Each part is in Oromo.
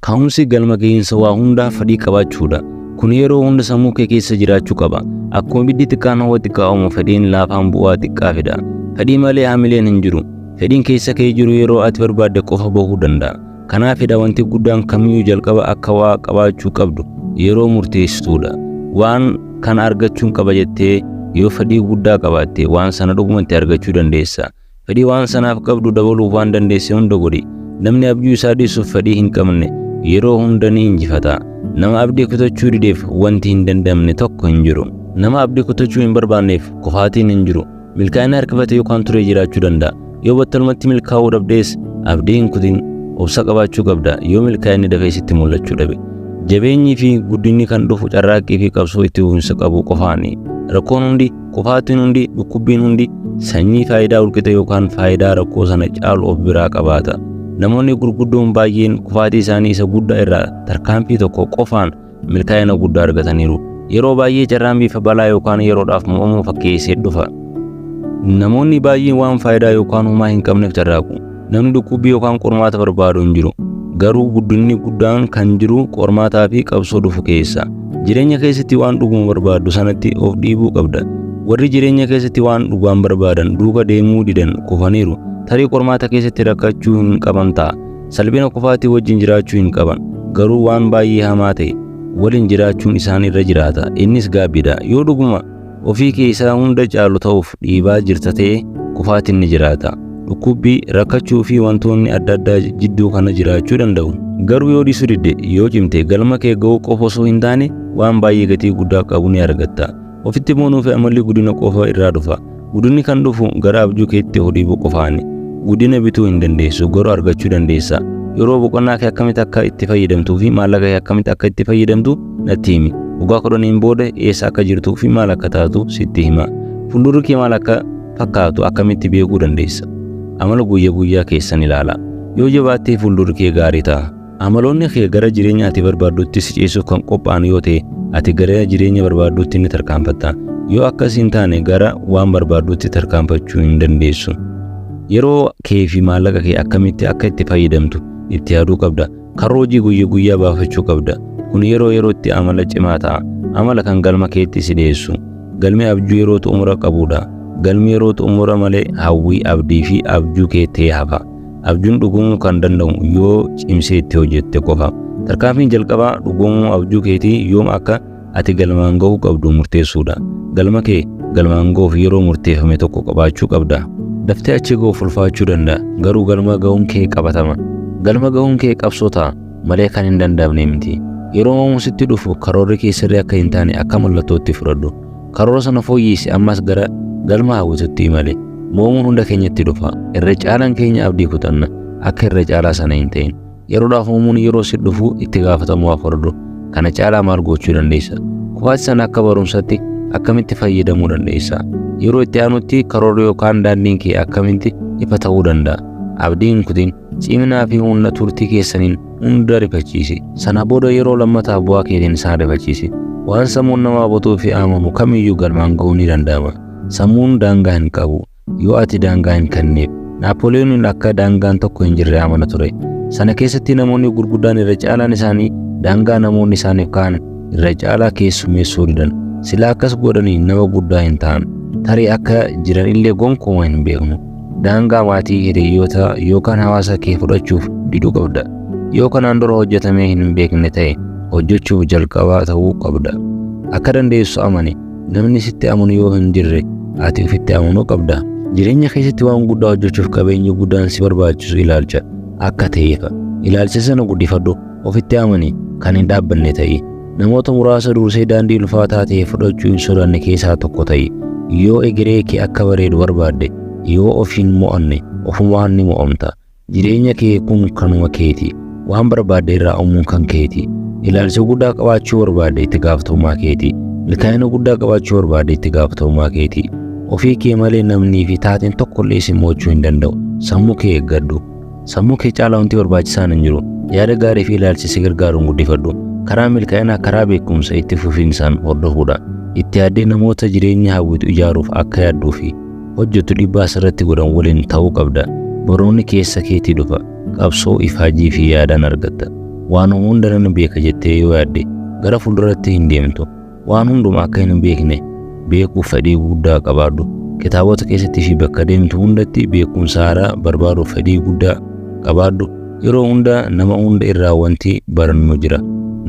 Ka'umsi galma gahiinsa waa hundaa fedhii qabaachuudha. Kun yeroo hunda sammuu kee keessa jiraachuu qaba. Akkuma ibiddi xiqqaan ho'a xiqqaa uumu fedhiin laafaan bu'aa xiqqaa fida. Fedhii malee hamileen hin jiru. Fedhiin keessa kee jiru yeroo ati barbaadde qofa bahuu danda'a. Kanaafidha wanti guddaan kamiyyuu jalqaba akka waa qabaachuu qabdu yeroo murteessituudha. Waan kana argachuun qaba jettee yoo fedhii guddaa qabaatte waan sana dhugumatti argachuu dandeessa. Fedhii waan sanaaf qabdu dabaluuf waan dandeesse hunda godhi. Namni abjuu isaa dhiisuuf fedhii hin qabne yeroo hunda ni injifata. Nama abdii kutachuu dideef wanti hin danda'amne tokko hin jiru. Nama abdii kutachuu hin barbaanneef kufaatiin hin jiru. Milkaa'ina harkifate yookaan turee jiraachuu danda'a. Yoo battalumatti milkaa'uu dhabdees abdii hin kutin obsa qabaachuu qabda. Yoo milkaa'inni dafee sitti mul'achuu dhabe. Jabeenyii fi guddinni kan dhufu carraaqqii fi qabsoo itti fufinsa qabu qofaani. Rakkoon hundi, kufaatiin hundi, dhukkubbiin hundi sanyii faayidaa ulqixa yookaan faayidaa rakkoo sana caalu of biraa qabaata. Namoonni gurguddoon baay'een kufaatii isaanii isa guddaa irraa tarkaanfii tokko qofaan milkaa'ina guddaa argataniiru. Yeroo baay'ee carraan bifa balaa yookaan yeroodhaaf mo'amuu fakkeessee dhufa. Namoonni baay'een waan faayidaa yookaan homaa hin qabneef carraaqu. Namni dhukkubbii yookaan qormaata barbaadu hin jiru. Garuu guddinni guddaan kan jiru qormaataa fi qabsoo dhufu keessa. Jireenya keessatti waan dhuguma barbaaddu sanatti of dhiibuu qabda. Warri jireenya keessatti waan dhugaan barbaadan duuka deemuu didan kufaniiru. Tarii qormaata keessatti rakkachuu hin qaban ta'a. Salphina kufaatii wajjin jiraachuu hin qaban. Garuu waan baay'ee hamaa ta'e waliin jiraachuun isaan irra jiraata. Innis gaabbiidha. Yoo dhuguma ofii kee isaa hunda caalu ta'uuf dhiibaa jirta ta'e kufaatiin ni jiraata. Dhukkubbii, rakkachuu fi wantoonni adda addaa jidduu kana jiraachuu danda'u. Garuu yoo dhiisuu didde, yoo cimte galma kee ga'uu qofa osoo hin taane waan baay'ee gatii guddaa qabu ni argatta. Ofitti boonuu fi amalli guddina qofa irraa dhufa. Guddinni kan dhufu gara abjuu keetti of dhiibuu qofaani. Guddina bituu hin dandeessu, garuu argachuu dandeessa. Yeroo boqonnaa kee akkamitti akka itti fayyadamtuu fi maallaqa kee akkamitti akka itti fayyadamtu natti himi. Waggaa kudhaniin booda eessa akka jirtuu fi maal akka taatu sitti hima. Fuuldurri kee maal akka fakkaatu akkamitti beekuu dandeessa? Amala guyya guyyaa keessan ilaala. Yoo jabaattee fuuldurri kee gaarii ta'a. Amaloonni kee gara jireenya ati barbaaddutti si ceesisuuf kan qophaa'an yoo ta'e, ati gara jireenya barbaaddutti ni tarkaanfatta. Yoo akkas hin taane gara waan barbaaddutti tarkaanfachuu hin dandeessu. Yeroo kee fi maallaqa kee akkamitti akka itti fayyadamtu itti yaaduu qabda. Karoora hojii guyya guyyaa baafachuu qabda. Kun yeroo yerootti amala cimaa ta'a. Amala kan galma keetti si dhiyeessu. Galmi abjuu yeroo xumura qabudha. Galmi yeroo xumura malee hawwii, abdii fi abjuu kee ta'ee hafa. Abjuun dhugoomuu kan danda'u yoo cimsee itti hojjette qofa. Tarkaanfiin jalqabaa dhugoomuu abjuu keetii yoom akka ati galmaan ga'uu qabdu murteessuudha. Galma kee galmaan ga'uuf yeroo murteeffame tokko qabaachuu qabda. Daftee achi ga'uuf ulfaachuu danda'a, garuu galma ga'uun kee qabatama. Galma ga'uun kee qabsoo ta'a malee kan hin danda'amne miti. Yeroo mo'amuun sitti dhufu karoorri kee sirrii akka hin taane akka mallattootti fudhadhu. Karoora sana fooyyessi ammas gara galma hawwitutti imali. Mo'amuun hunda keenyatti dhufa. Irra caalaan keenya abdii kutanna. Akka irra caalaa sana hin ta'in. Yeroodhaaf mo'amuun yeroo si dhufu itti gaafatamummaa fudhadhu. Kana caalaa maal gochuu dandeessa? Kufaatii sana akka barumsatti akkamitti fayyadamuu dandeessa? Yeroo itti aanutti karoorri yookaan daandiin kee akkamitti ifa ta'uu danda'a? Abdii hin kutin. Ciminaa fi humna turtii keessaniin hunda rifachiisi. Sana booda yeroo lammataaf bu'aa keetiin isaan rifachiisi. Waan sammuun namaa botuu fi amanu kamiyyuu galmaan ga'uun ni danda'ama. Sammuun daangaa hin qabu. Yoo ati daangaa hin kennineef. Naappooliyooniin akka daangaan tokko hin jirre amana ture. Sana keessatti namoonni gurguddaan irra caalaan isaanii daangaa namoonni isaaniif kaa'an irra caalaa keessummeessuu didan. Sila akkas godhanii nama guddaa hin ta'an. Tarii akka jiran illee gonkumaa hin beeknu. Daangaa maatii, hiriyoota yookaan hawaasa kee fudhachuuf diduu qabda. Yoo kanaan dura hojjetamee hin beekne ta'e hojjechuuf jalqabaa ta'uu qabda. Akka dandeessu amani. Namni sitti amanu yoo hin jirre ati ofitti amanuu qabda. Jireenya keessatti waan guddaa hojjechuuf qabeenyi guddaan si barbaachisu ilaalcha akka ta'eefa. Ilaalcha sana guddifadhu. Ofitti amani kan hin dhaabbanne ta'i. Namoota muraasa dursee daandii ulfaataa ta'e fudhachuu hin sodaanne keessaa tokko ta'i. Yoo egeree kee akka bareedu barbaadde, yoo of hin mo'anne ofumaan ni mo'amta. Jireenya kee kun kanuma keeti. Waan barbaadde irraa uumuun kan keeti. Ilaalcha guddaa qabaachuu barbaadde itti gaafatamummaa keeti. Milkaa'ina guddaa qabaachuu barbaadde itti gaafatamummaa keeti. Ofii kee malee namnii fi taateen tokkollee si mo'achuu hin danda'u. Sammuu kee eeggadhu. Sammuu kee caalaa wanti barbaachisaan hin jiru. Yaada gaarii fi ilaalcha si gargaaruun guddifadhu. Karaa milkaa'inaa karaa beekumsa itti fufiinsaan hordofuudha. Itti yaaddee namoota jireenya hawwitu ijaaruuf akka yaadduu fi hojjettu dhiibbaa sirratti godhan waliin ta'uu qabda. Barnoonni keessa keetii dhufa. Qabsoo, ifaajii fi yaadaan argatta. Waan hunda nan beeka jettee yoo yaadde gara fuulduratti hin deemtu. Waan hundumaa akka hin beekne beekuuf fedhii guddaa qabaadhu. Kitaabota keessatti fi bakka deemtu hundatti beekumsa haaraa barbaaduuf fedhii guddaa qabaadhu. Yeroo hunda nama hunda irraa wanti barannu jira.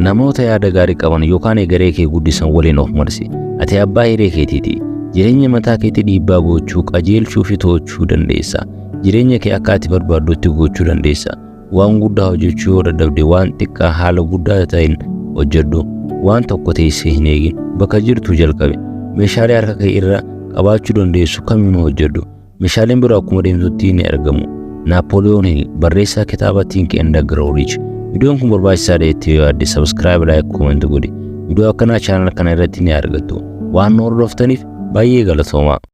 Namoota yaada gaarii qaban yookaan egeree kee guddisan waliin of marsi. Ati abbaa hiree keetiiti. Jireenya mataa keetii dhiibbaa gochuu, qajeelchuu fi to'achuu dandeessa. Jireenya kee akka ati barbaaddutti gochuu dandeessa. Waan guddaa hojjechuu yoo dadhabde, waan xiqqaa haala guddaa ta'een hojjedhu. Waan tokko teessee hin eegin. Bakka jirtu jalqabi. Meeshaalee harka kee irra qabaachuu dandeessu kamiinuu hojjedhu. Meeshaaleen biroo akkuma deemtutti ni argamu. Naappooliyoon Hill, barreessaa kitaaba Think and Grow Rich. Viidiyoon kun barbaachisaadha jettee yoo yaadde subscribe, like, comment godhi. Viidiyoo akkanaa channel kana irratti ni argattu. Waan nu hordoftaniif baay'ee galatoomaa.